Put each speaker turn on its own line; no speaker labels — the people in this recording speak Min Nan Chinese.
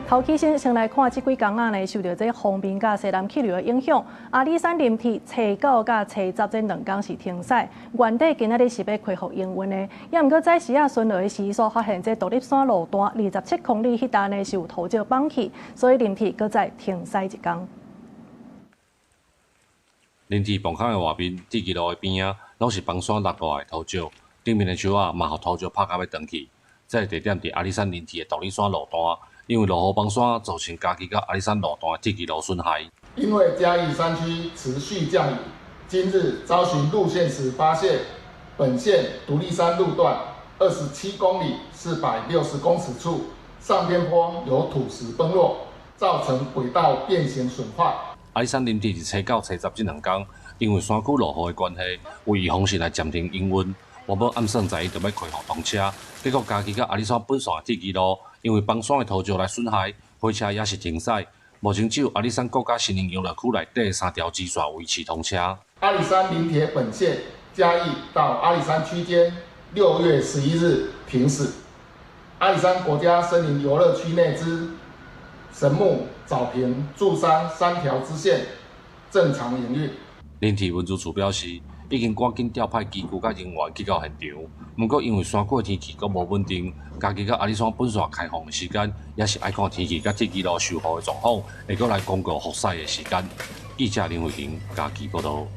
頭起先先來看，這幾工仔呢，受著這鋒面佮西南氣流的影響，阿里山林鐵初九佮初十這兩工是停駛。原底今仔日是欲恢復營運的，也毋過早時仔巡邏的時所發現這獨立山路段27公里彼搭呢是有土石崩去，所以林鐵閣再停駛一工。
林鐵磅空的外面，鐵支路的邊仔，攏是崩山落落來的土石，頂面的樹仔嘛予土石拍甲欲斷去。這個地點佇阿里山林鐵的獨立山路段。因為落雨崩山，造成嘉義佮阿里山路段的鐵支路損害。
因為嘉義山區持續降雨，今日找尋路線時發現，本線獨立山路段27公里460公尺處上邊坡有土石崩落，造成軌道變形損壞。
阿里山林鐵佇初九、初十這兩工，因為山區落雨的關係，為預防性來暫停營運。原本按算十一就欲恢復通車，結果嘉義佮阿里山本線的鐵支路，因為崩山的土石來損害，火車也是停駛。目前只有阿里山國家森林遊樂區內底三條支線維持通車。
阿里山林鐵本線嘉義到阿里山區間，6月11日停駛。阿里山國家森林遊樂區內之神木、沼平、祝山三條支線正常營運。
林鐵運輸處表示，已經趕緊調派機具佮人員去到現場，毋過因為山區的天氣閣無穩定，嘉義佮阿里山本線開放的時間，也是愛看天氣佮鐵支路修復的狀況，會閣來公告復駛的時間。記者林慧婷嘉義報導。